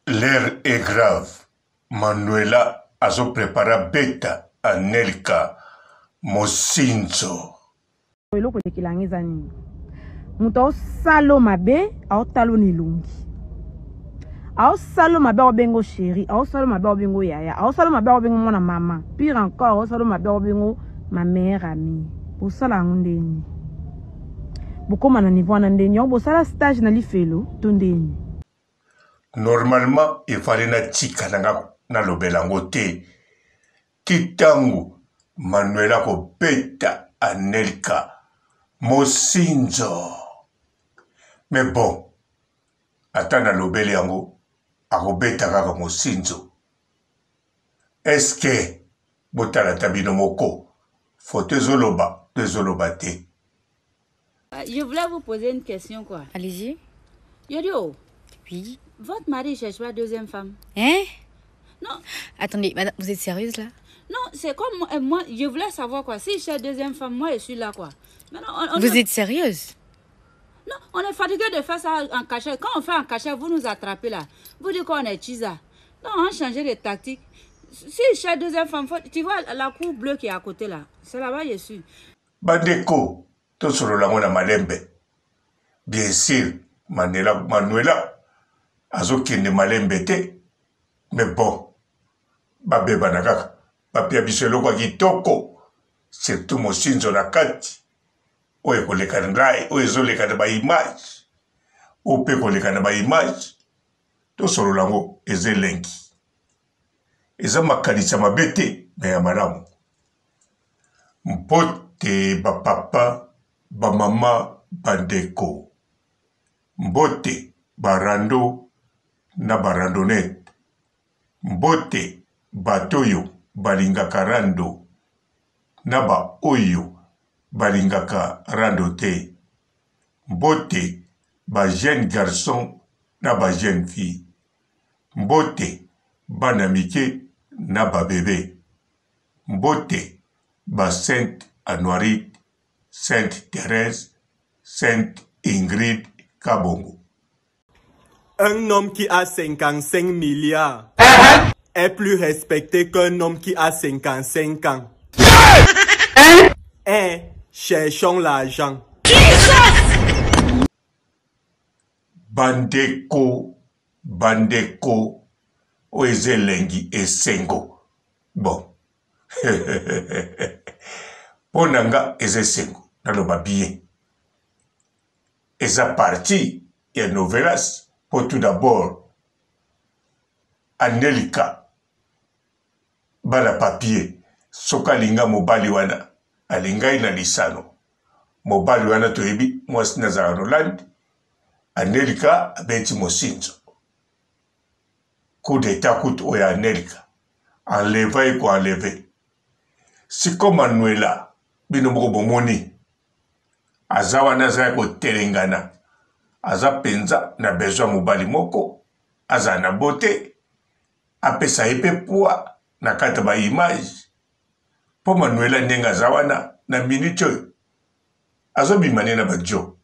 L'heure est grave Manuela azo prepare abeta Anelka mosinzo. Eloko elekela nga eza nini? Moto aosalo mabe aotalo na elongi aosalo mabe aobengo chéri aosalo mabe aobengo yaya aosalo mabe aobengo mwana mama pire encore aosalo mabe aobengo ma meilleure amie bosala yango ndeni bokóma na niveau wana ndeni yango bosala stage na lifelo to ndeni Normalement il fallait natika na nga nalobela yango te ti tango Manuela akobeta Anelka mosinzo mais bon ata nalobeli yango akobeta kaka mosinzo est ce que botala ata bino moko photo ezoloba to ezoloba te. Je voulais vous poser une question, quoi. Allez-y. Yodio. Oui. Votre mari cherche pas deuxième femme. Hein Non. Attendez, madame, vous êtes sérieuse là Non, c'est comme moi, moi, je voulais savoir quoi. Si cherche deuxième femme, moi je suis là quoi. Maintenant, on, on Vous êtes sérieuse Non, on est fatigué de faire ça en cachette. Quand on fait en cachette, vous nous attrapez là. Vous dites qu'on est chisa. Non, on a changé de tactique. Si je cherche deuxième femme, tu vois la cour bleue qui est à côté là. C'est là-bas je suis. Bandeko, tosolola yango na malembe. Bien sûr, Manela, Manuela azokende malembe te, mais bon, babebana kaka, bapia biso eloko ya kitoko, surtout mosinzo na kati, oyo ekoleka na ngai, oyo ezoleka na ba image, oyo mpe ekoleka na ba image, tosolola yango eza elengi. Eza makanisi ya mabe te, mais ya malamu. Mbote ba papa, ba mama, ba ndeko. Mbote ba rando na ba randonnette. Mbote bato oyo balingaka rando na ba oyo balingaka rando te. Mbote ba jeunes garçons na ba jeunes filles. Mbote bana mike na ba bebes. Mbote ba sainte Anuarite, sainte Therèse, sainte Ingrid Kabongo. Un homme qui a 55 milliards est plus respecté qu'un homme qui a 55 ans. Un, cherchons l'argent. Bandeko, bandeko, oyo eza elengi esengo. Bon mpo na nga eza esengo naloba bien eza partie ya novelas mpo tout d'abord Anelka bana papier soki alinga mobali wana alinga ye na lisano mobali wana toyebi mwasi nazala na Hollande Anelka abeti mosinzo Coup d'etat kutu oyo ya Anelka enleva ye ko enleve. Siko Manuela bino moko bomoni aza wana aza ya kotelengana aza penza na besoin ya mobali moko azala na beaute apesa ye pe poids na kati ya ba image po Manuela ndenge aza wana na minute oyo azobima nde na ba djo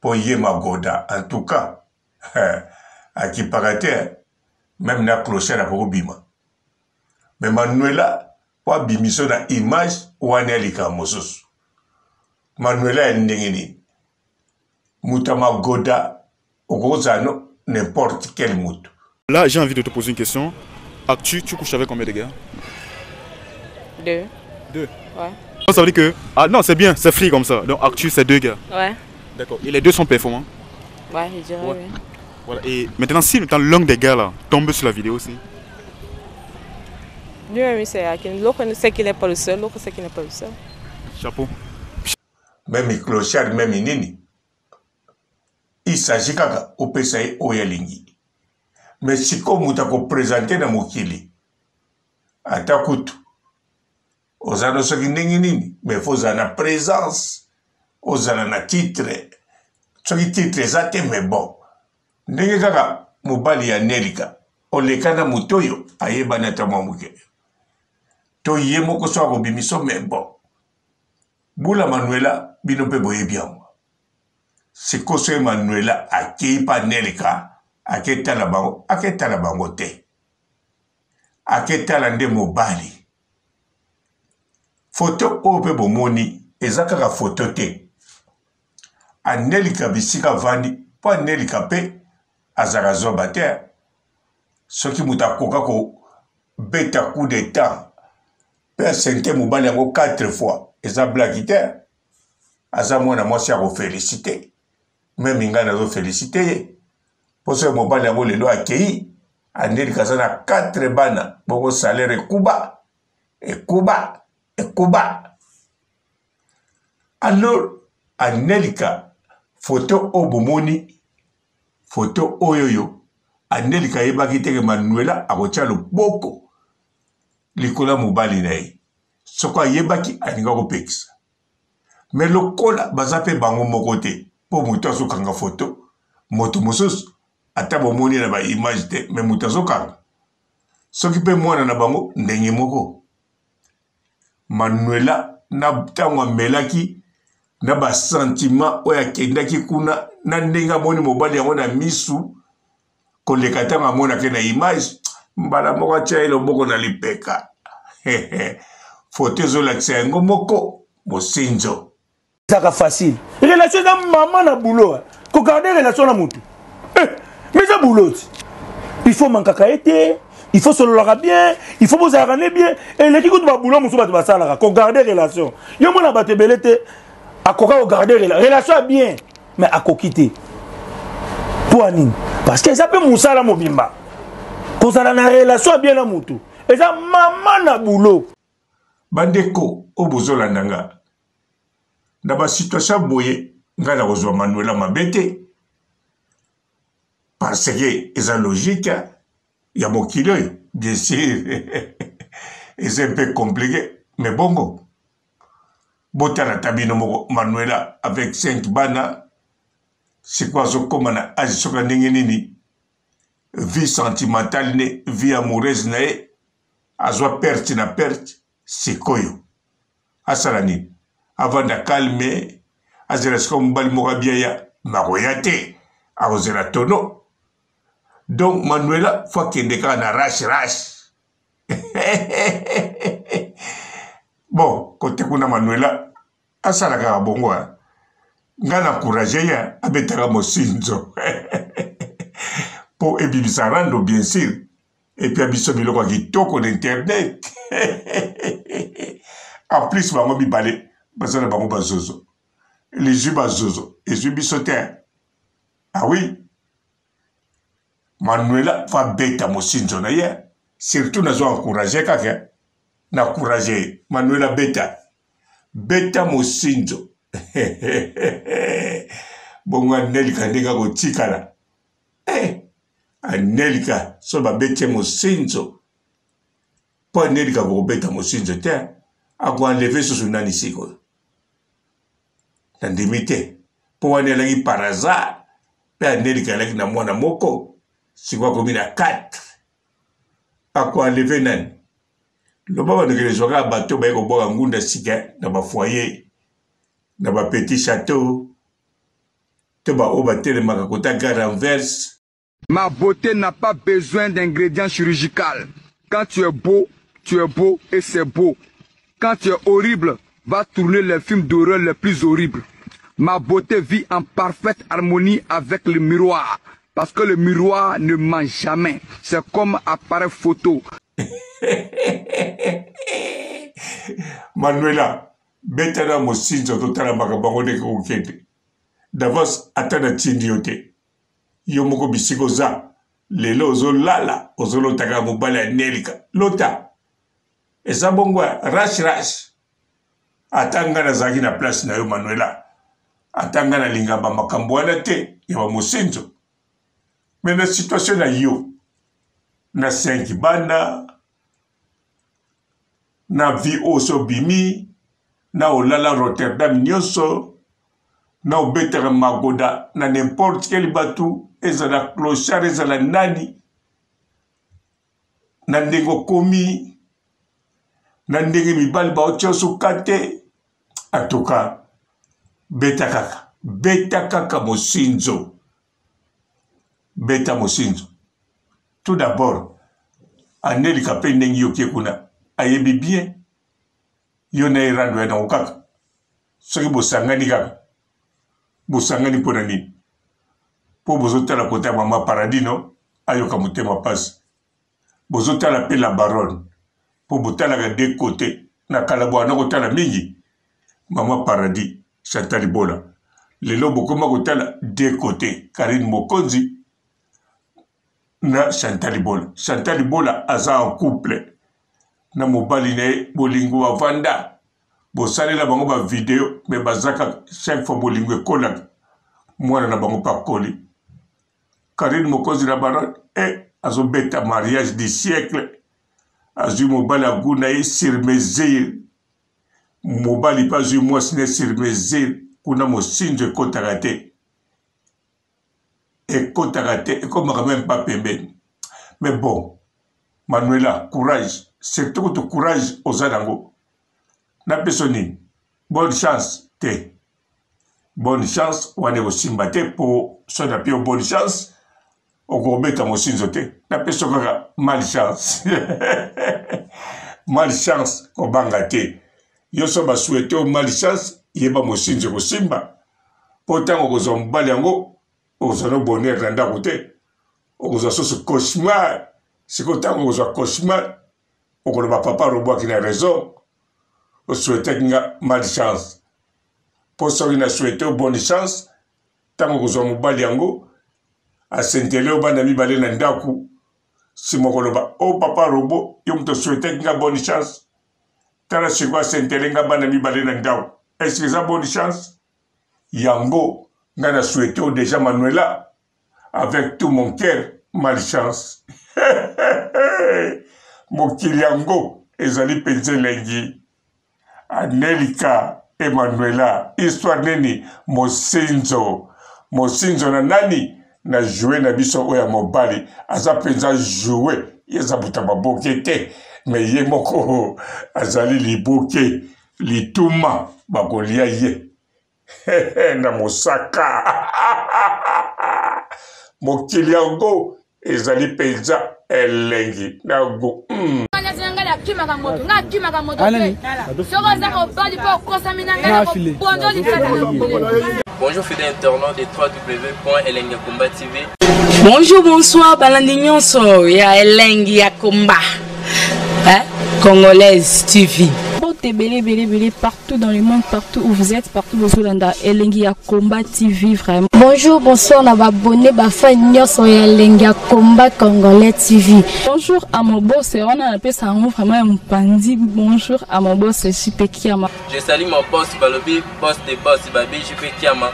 po ye magoda en tout cas akipaka te meme na clochard akoki kobima mais Manuela po abimiso na image wana ya likambo mosusu Manuela ya ndenge nini moto ya magoda okozala no n'importe quel moto. Là, j'ai envie de te poser une question. Actu, tu couches avec combien de gars Deux. Deux Ouais. Ça veut dire que. Ah non, c'est bien, c'est free comme ça. Donc Actu, c'est deux gars. Ouais. D'accord. Et les deux sont performants Ouais, je dirais, Ouais. oui. Voilà. Et maintenant, si l'un des gars là tombe sur la vidéo aussi. Lui-même, c'est Hakim. L'autre sait qu'il n'est pas le seul, l'autre sait qu'il n'est pas le seul. Chapeau. Meme clochard, meme nini. Il s'agit kaka opesa ye oyo alingi. Mais sikoyo moto ako presenter na mokili ata kutu oza no soki ndenge nini mais faut ozala na presence ozala na titre soki titre eza te mais bon ndenge kaka mobali ya Nelika oleka na moto oyo ayebani ata mwa moke to ye moko so akobimiso mais bon bula Manuela bino mpe boyebi yango sikoyo soki Manuela akei pa Nelika. Aketala bango, aketala bango te. Aketala nde mobali. Foto oyo mpe bomoni eza kaka foto te. Anelika bisika avandi mpo Anelika mpe azalaka zoba te. Soki moto akoka kobeta coup d'etat mpe asente mobali yango 4 fois eza blaki te. Aza mwana mwasi ya kofelisite. Meme ngai nazo felicite ye mpo soki mobali yango lelo akei Anelika aza na 4 bana bongo salaire ekuba ekuba ekuba. Alors Anelika foto oyo bomoni foto oyo yo Anelika ayebaki te ke Manuela akotia loboko likolo ya mobali na ye. Soko ayebaki alinga kopekisa. Mais lokola baza pe bango moko te po moto azokanga foto moto mosusu ata bomoni na ba image te mais moto azokanga soki pe mwana na bango ndenge moko Manuela na ntango amelaki na ba sentiment oyo akendaki kuna na ndenge amoni mobali yango na misu koleka ntango amonaki na image mbala moko atya ye loboko na lipeka foto ezolakisa yango moko mosinzo Ezaka facile. Relation eza maman na boulot. Ko garder relation na mutu. Eh, mais eza boulot. Il faut mankaka ye te, il faut sololaka bien, il faut bozalaka ne bien. Eleki kutu ba boulot mosusu bato basalaka, ko garder relation. Yo mona bato ebele te akoka ko garder relation ya bien, mais akoki te. Mpo nini? Parce que eza mpe mosala mobimba. Kozala na relation ya bien na mutu eza mama na boulot. Bandeko oyo bozolanda nga na ba situation ya boye ngai nakozwa Manuela mabe te parce que eza logique ya mokili oyo bien sûr eza un peu compliqué mais bongo botala ata bino moko Manuela avec 5 bana sikoyo azokoma na age soka ndenge nini vie sentimentale ne vie amoureuse na ye azwa perte na perte sikoyo asala nini avanda calme azela sikoyo mobali moko abia ya makoya te akozela tono donc manuela fo akende kaka na rash rash bon kote kuna manuela asala kaka bongo ngai na encourage ye abetaka mosinzo mpo ebimisa rando bien sûr epia biso biloko ya kitoko na internet en plus bango mibale baza na bango bazozo lizwi bazozo ezwi biso te ah oui manuela fo abeta mosinzo na ye surtout nazo encourage kaka na courage ye manuela beta beta mosinzo bongo anelika ndenge akotikala eh, anelika so babeti ye mosinzo mpo anelika kokobeta mosinzo te akoenleve susu nani sikoyo nandimi te mpo wana elaki par hasard mpe anelika alaki na mwana moko sikoyo akomi na 4 akoenleve nani loba bandokeli ezwaka bato baye kobwaka ngunda sika na bafoyer na bapetit chateau to ba oyo batelemaka kota gare Anvers. Ma beauté n'a pas besoin d'ingrédients chirurgical. Quand tu es beau, tu es beau et c'est beau. Quand tu es horrible, va tourner les films d'horreur les plus horribles. Ma beauté vit en parfaite harmonie avec le miroir. Parce que le miroir ne ment jamais. C'est comme appareil photo. Manuela, beta na mosinzo totala makambo yango ndenge kokende. D'avance ata na tindi yo te. Yo moko bisika oza lelo ozolala ozolota kaka mobali ya Nelika. Lota. Eza bongo ya rash rash. Ata nga nazalaki na place na yo Manuela. Ata nga nalinga ba makambo wana te ya ba mosinzo. Mais na situation na yo na 5 bana na vie oyo osi obimi na olala Rotterdam nyonso na obetaka magoda na n'importe quel batu ezala clochard ezala nani na ndenge okomi na ndenge mibali baotia osuka te atuka beta kaka beta kaka mosinzo. Beta mosinzo. Tout d'abord, Anelika pe ndenge yo oke kuna, ayebi bien yo na ye rando ya nango kaka. Soki bosangani kaka, bosangani mpo na nini? Mpo bozotala kota ya mama Paradis no, ayoka motema pasi. Bozotala pe la baronne, mpo botalaka de cote. Na kala bwana kotala mingi mama Paradis, Chantal Bola. Lelo bokoma kotala de cote, Carine Mokonzi na Chantal Bola. Chantal Bola aza en couple na mobali na ye, bolingo bavanda, bosalela bango ba video mais baza kaka chaque fois bolingo ekolaka, mwana na bango pe akoli. Carine Mokonzi la baronne eh azobeta mariage du siècle, azwi mobali ya gout na ye sur mesure, mobali pe azwi mwasi na ye sur mesure, kuna mosinzo ekotaka te. Ekotaka te, ekomaka meme pas pembeni. Mais bon, Manuela, courage, surtout kutu courage oza nango. Napeso nini? Bonne chance te. Bonne chance wana ekosimba te po soki napi yo bonne chance okobeta mosinzo te. Napeso kaka mal chance. Mal chance kobanga te. Yo so ba souhaite yo mal chance, yeba mosinzo ekosimba. Po ntango okozwa mobali yango, okozwa no bonheur na ndako te. Okozwa susu cauchemar. Sikoyo ntango okozwa cauchemar, okoloba papa robwaki na raison, osouhaitaki nga mal chance. Po soki na souhaite yo bonne chance, ntango okozwa mobali yango, asentele yo bana mibale na ndako, sima okoloba o oh, papa robo, yo moto osouhaitaki nga bonne chance, tala sikoyo asentele nga bana mibale na ndako, est-ce que eza bonne chance? Yango nga na souhaite yo dejà Manuela avec tout mon cœur malchance. Mokili yango ezali mpenza elengi. Anelika et Manuela, histoire nini? Mosinzo. Mosinzo na nani? Na jouer na biso oyo ya mobali aza mpenza jouer, ye aza buta maboke te, mais ye moko azali liboke, lituma bakolia ye na mosaka. Mokili yango ezali mpenza elengi na go. Ngai nakimaka moto, ngai nakimaka moto te. Soki oza mobali mpe okosami na ngai nakobondo likata na bule. Bonjour fidèles internautes de www.elengiyakomba TV. Bonjour, bonsoir, balandi nyonso ya Elengi ya Komba. Hein? Congolaise TV. Mbote ebele ebele ebele partout dans le monde partout où vous êtes partout bozolanda Elengi ya Combat TV vraiment. Bonjour, bonsoir na ba abonné ba fan nyonso ya Elengi ya Combat Congolais TV. Bonjour à mon boss wana napesa yango vraiment ya mopanzi bonjour à mon boss JP Kiama. Je salue mon boss balobi boss de boss babi JP Kiama.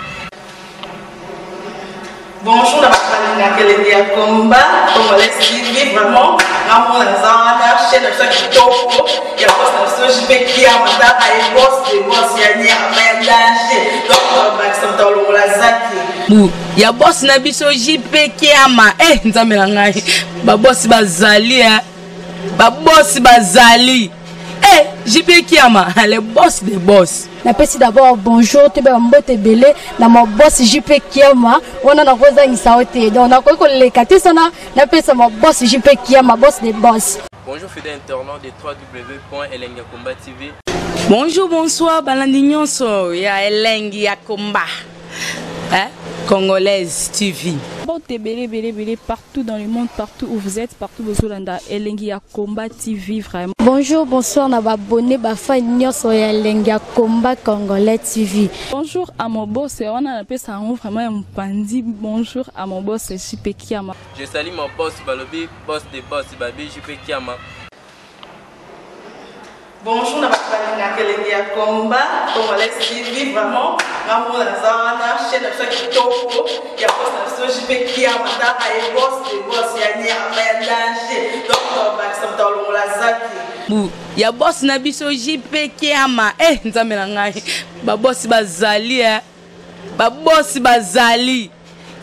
Bonjour na bato balingaka elengi ya combat congolais TV vraiment ngamona naza wana chaîne na biso ya kitoko ya boss na biso JP Kiama tala ye boss de boss ya nyama ya danger donc bakisa moto alongola zaki bu ya boss na biso JP Kiama eh nzambe na ngai ba boss bazali eh ba boss bazali eh JP Kiama le boss de boss. Napesi d'abord bonjour toyeba ba mbote ebele na ma boss JP Kiama wana nakozangisa yo te donc nakoki koleka te sana napesa ma boss JP Kiama boss de boss. Bonjour fidèle internaute de www.elengiyakomba.tv. Bonjour, bonsoir, balandi nyonso ya Elengi ya Komba. Hein? Congolaise TV. Mbote ebele ebele ebele partout dans le monde partout où vous êtes partout bozolanda Elengi ya Combat TV vraiment. Bonjour, bonsoir na ba abonné ba fan nyonso ya Elengi ya Combat Congolais TV. Bonjour à mon boss wana napesa yango vraiment ya mopanzi bonjour à mon boss JP Kiama. Je salue mon boss balobi boss de boss babi JP Kiama. Bonjour na bato balingaka elengi ya combat congolais TV vraiment ngamona naza wana chaîne na biso ya kitoko ya boss na biso JP Kiama tala ye boss de boss ya nyama ya danger donc bakisa moto alongola zaki bu ya boss na biso JP Kiama eh nzambe na ngai ba boss bazali eh ba boss bazali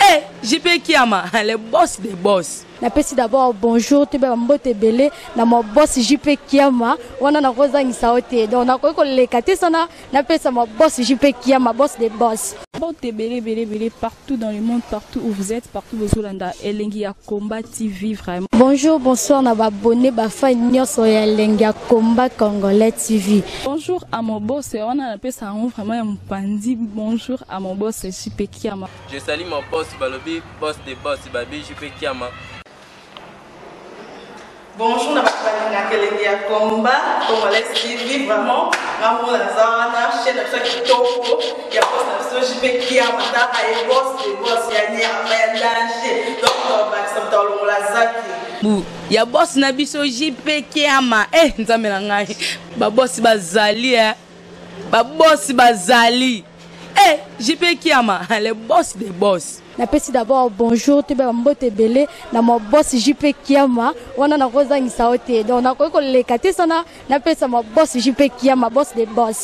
eh JP Kiama le boss de boss. Napesi d'abord bonjour toyeba ba mbote ebele na ma boss JP Kiama wana nakozangisa yo te donc nakoki koleka te sana napesa ma boss JP Kiama boss de boss. Mbote ebele ebele ebele partout dans le monde, partout où vous êtes, partout bozolanda Elengi ya Combat TV vraiment. Bonjour, bonsoir na ba abonné ba fan nyonso ya Elengi ya Combat Congolais TV. Bonjour à mon boss, wana napesa yango vraiment ya mopanzi. Bonjour à mon boss JP Kiama. Je salue mon boss balobi boss de boss babi JP Kiama. Bonjour na bato balingaka elengi ya combat congolais TV vraiment nga mona naza wana chaîne na biso ya kitoko ya boss na biso JP Kiama taka ye boss de boss ya nyama ya danger donc bakisa moto alongola zaki bu ya boss na biso JP Kiama eh nzambe na ngai ba boss bazali eh ba boss bazali eh JP Kiama le boss des boss. Napesi d'abord bonjour toyeba ba mbote ebele na ma boss JP Kiama wana nakozangisa yo te donc nakoki koleka te sana napesa ma boss JP Kiama boss de boss.